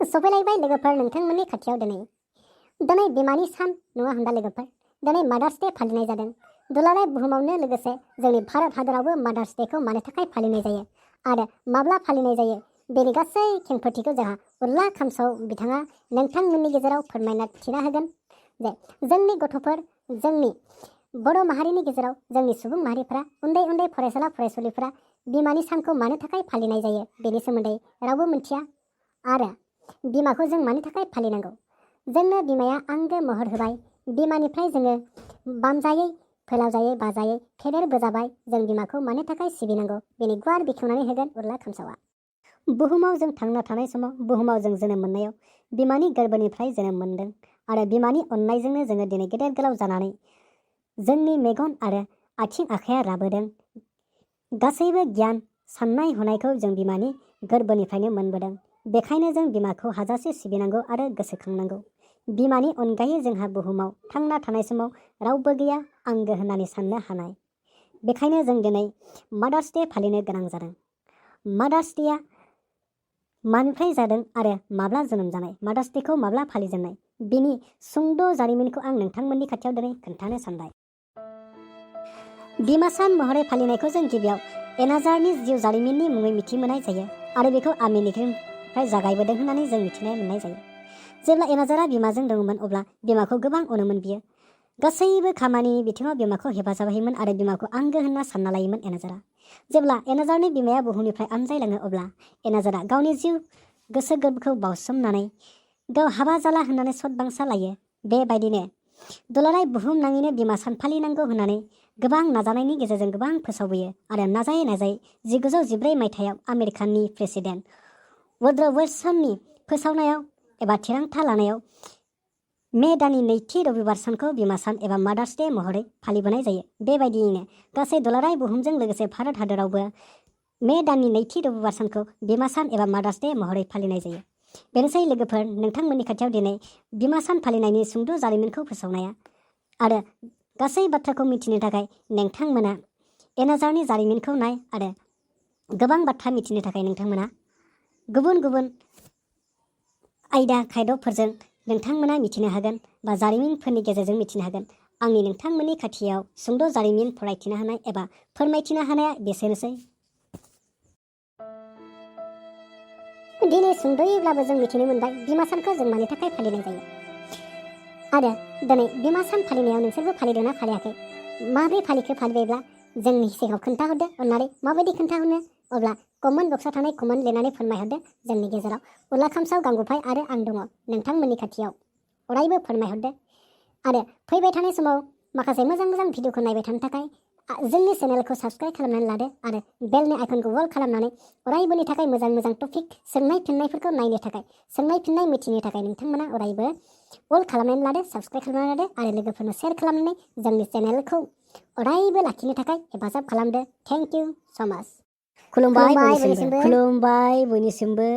सफैलायबाय लोगोफोर नोंथांमोननि खाथियाव दिनै बिमानि सान नङा होनबा लोगोफोर। दिनै मादार्स डे फालिनाय जादों। दुलाराय बुहुमावनो लोगोसे जोंनि भारत हादरावबो मादार्स डेखौ मानो थाखाय फालिनाय जायो आरो माब्ला फालिनाय जायो बेनि गासै खेंफोरथिखौ जोंहा उर्ला खामसौ बिथाङा नोंथांमोननि गेजेराव फोरमायना थिना होगोन जे जोंनि गथ'फोर जोंनि बर' माहारिनि गेजेराव जोंनि सुबुं माहारिफोरा उन्दै उन्दै फरायसाला फरायसुलिफोरा बिमानि सानखौ मानो थाखाय फालिनाय जायो बेनि सोमोन्दै रावबो मिथिया आरो बिमाखौ जों मानो थाखाय फालिनांगौ। जोंनो बिमाया आंगो महर होबाय। बिमानिफ्राय जोङो बामजायै फोलावजायै बाजायै फेदेर बोजाबाय। जों बिमाखौ मानो थाखाय सिबिनांगौ बेनि गुवार बेखेवनानै होगोन उर्ला खामसौआ। बुहुमाव जों थांना थानाय समाव बुहुमाव जों जोनोम मोननायाव बिमानि गोरबोनिफ्राय जोनोम मोनदों आरो बिमानि अननायजोंनो जोङो दिनै गेदेर गोलाव जानानै जोंनि मेगन आरो आथिं आखाइया राबोदों। गासैबो गियान साननाय हनायखौ जों बिमानि गोरबोनिफ्रायनो मोनबोदों। बेखायनो जों बिमाखौ हाजासे सिबिनांगौ आरो गोसोखांनांगौ। बिमानि अनगायै जोंहा बुहुमाव थांना थानाय समाव रावबो गैया आंगो होननानै साननो हानाय। बेखायनो जों दिनै मादार्स डे फालिनो गोनां जादों। मादार्स डेआ मानिफ्राय जादों आरो माब्ला जोनोम जानाय, मादार्स डेखौ माब्ला फालिजेननाय बिनि सुंद' जारिमिनखौ आं नोंथांमोननि खाथियाव दिनै खोन्थानो सानबाय। बिमा सान महरै फालिनायखौ जों गिबियाव एनाजारनि जिउ जारिमिननि मुङै मिथिमोननाय जायो आरो बेखौ आमेरिकानिफ्राय जागायबोदों होननानै जों मिथिनो मोननाय जायो। जेब्ला एनाजारा बिमाजों दङमोन अब्ला बिमाखौ गोबां अनोमोन बियो। गासैबो खामानिनि बिथिङाव बिमाखौ हेफाजाब होयोमोन आरो बिमाखौ आंगो होनना सानना लायोमोन एनाजारा। जेब्ला एनाजारनि बिमाया बुहुमनिफ्राय आनजायलाङो अब्ला एनाजारा गावनि जिउ गोसो गोरबोखौ बावसोमनानै गाव हाबा जाला होननानै सतबांसा लायो। बेबायदिनो दुलाराय बुहुम नाङैनो बिमा सान फालिनांगौ होननानै गोबां नाजानायनि गेजेरजों गोबां फोसावबोयो आरो नाजायै नाजायै 1914 मायथाइयाव आमेरिकानि प्रेसिडेन्ट वुड्र' विल्सननि फोसावनायाव एबा थिरांथा लानायाव मे दाननि नैथि रबिबार सानखौ बिमा सान एबा मादार्स डे महरै फालिबोनाय जायो। बेबायदियैनो गासै दुलाराय बुहुमजों लोगोसे भारत हादरावबो मे दाननि नैथि रबिबार सानखौ बिमा सान एबा मादार्स डे महरै फालिनाय जायो। बेनोसै लोगोफोर नोंथांमोननि खाथियाव दिनै बिमा सान फालिनायनि सुंद' जारिमिनखौ फोसावनाया आरो गासै बाथ्राखौ मिथिनो थाखाय नोंथांमोना एनाजारनि जारिमिनखौ नाय आरो गोबां बाथ्रा मिथिनो थाखाय नोंथांमोना गुबुन गुबुन आयदा खायद'फोरजों नोंथांमोना मिथिनो हागोन बा जारिमिनफोरनि गेजेरजों मिथिनो हागोन। आंनि नोंथांमोननि खाथियाव सुंद' जारिमिन फरायथिनो हानाय एबा फोरमायथिनो हानाया बेसेनोसै। दिनै सुंद'यैब्लाबो जों मिथिनो मोनबाय बिमा सानखौ जों मानि थाखाय फालिनाय जायो आरो दिनै बिमा सान फालिनायाव नोंसोरबो फालिदोंना फालियाखै, माबोरै फालिबायब्ला जोंनि सिगाङाव खोन्थाहरदो अननानै। माबायदि खोन्थाहरनो अब्ला कमेन्ट बक्सआव थानाय कमेन्ट लिरनानै फोरमायहरदो। जोंनि गेजेराव उर्ला खामसाव गांगुफाय आरो आं दङ नोंथांमोननि खाथियाव अरायबो फोरमायहरदो आरो फैबाय थानाय समाव माखासे मोजां मोजां भिडिअखौ नायबाय थानो थाखाय जोंनि चेनेलखौ साबस्क्राइब खालामनानै लादो आरो बेलनि आइकनखौ अल खालामनानै अरायबोनि थाखाय मोजां मोजां टपिक सोंनाय फिन्नायफोरखौ नायनो थाखाय सोंनाय फिन्नाय मिथिनो थाखाय नोंथांमोना अरायबो अल खालामनानै लादो, साबस्क्राइब खालामनानै लादो आरो लोगोफोरनो शेयार खालामनानै जोंनि चेनेलखौ अरायबो लाखिनो थाखाय हेफाजाब खालामदो। थेंक इउ स' माच। खुलुमबाय बयनिसिमबो।